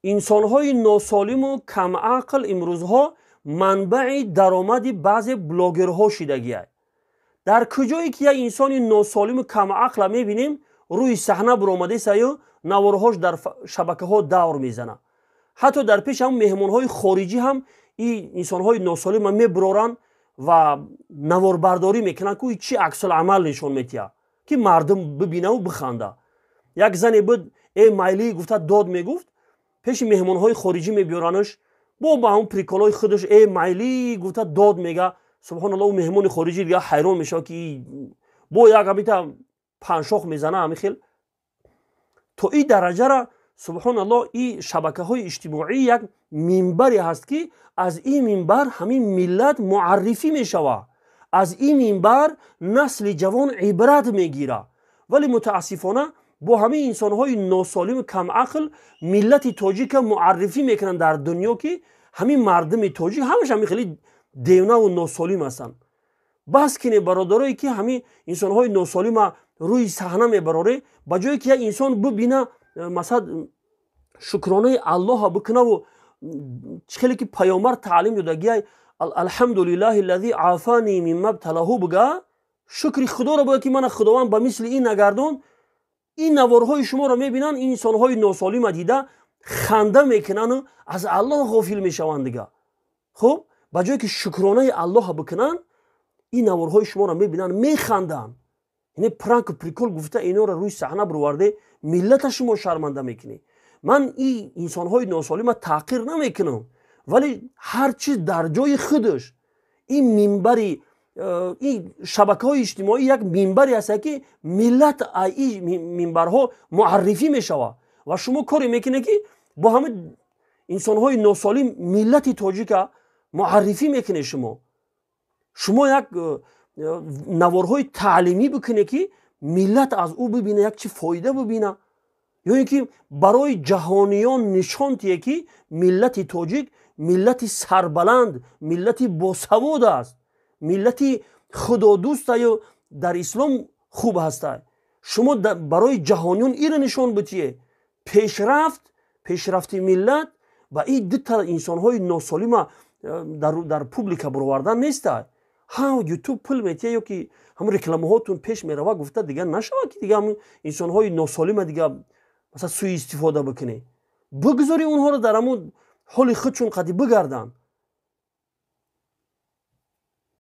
Инсонҳои носолиму камақл имрӯзҳо манбаи даромади баъзе блогерҳо шидагиай. Дар куҷое ки як инсони носолиму камақла мебинем, рӯи саҳна буромадесаю наворҳош дар шабакаҳо давр мезанад. Ҳатто дар пеши ҳам меҳмонҳои хориҷӣ ҳам ин инсонҳои носолима мебуроранд ва наворбардорӣ мекунанд, ку чӣ аксуламал нишон метиҳад, ки мардум бибинаву биханда. Як зане буд, э майлӣ гуфта дод мегуфт, пеши меҳмонҳои хориҷӣ мебиёранаш, бо ба ҳамн приколҳои худаш э майлӣ гуфта дод мега. Субҳоналло, ӯ меҳмони хориҷӣ дига ҳайрон мешавад, ки бо як ҳамита паншох мезана. Ҳами хел то ин дараҷара, субҳоналло, ин шабакаҳои иҷтимоӣ як минбаре ҳаст, ки аз ин минбар ҳамин миллат муаррифӣ мешавад, аз ин минбар насли ҷавон ибрат мегирад. Вале мутаассифона бо ҳамин инсонҳои носолиму камақл миллати тоҷика муаррифӣ мекунанд дар дунё, ки ҳамин мардуми тоҷик ҳамаш ҳамин хеле девнаву носолим ҳастанд. Бас кине, бародарое, ки ҳамин инсонҳои носолима рӯи саҳна мебарорӣ, ба ҷое ки як инсон бибина, масалан, шукронаи Аллоҳа бикунаву чӣ хеле ки паёмбар таълим додагиай, алҳамдулиллаҳи аллази афани мимма бталаҳу бига, шукри худоро бояд, ки мана худованд ба мисли ин нагардон. Ин наворҳои шуморо мебинанд, ин инсонҳои носолима дида ханда мекунану аз Аллоҳ ғофил мешаванд дига. Хуб, ба ҷое ки шукронаи Аллоҳа бикунанд, ин наворҳои шуморо мебинанд, механданд. Яъне пранку прикол гуфта инора рӯи саҳна бироварде, миллата шумо шарманда мекунӣ. Ман ин инсонҳои носолима таъқир намекунам, вале ҳар чиз дар ҷои худаш. Ин минбари ин шабакаҳои иҷтимоӣ як минбаре ҳаст, ки миллат ин минбарҳо муаррифӣ мешавад, ва шумо коре мекунед, ки бо ҳамин инсонҳои носолим миллати тоҷика муаррифӣ мекунед. Шумо як наворҳои таълимӣ бикунед, ки миллат аз ӯ бибина, як чи фоида бибина, ё ин ки барои ҷаҳониён нишон тие, ки миллати тоҷик миллати сарбаланд, миллати босавод аст, миллати худодӯстаю дар ислом хуб ҳаста. Шумо барои ҷаҳониён иро нишон битие. Пешрафт, пешрафти миллат ба ин дута инсонҳои носолима дар публика буровардан неста. Ҳа, Ютуб пул метия ё ки ҳамн рекламаҳотун пеш мерава гуфта дига нашавад, ки дига ҳамн инсонҳои носолима дига масалан суиистифода бикунӣ. Бигзори онҳоро дар ҳамун ҳоли худшон қади бигарданд.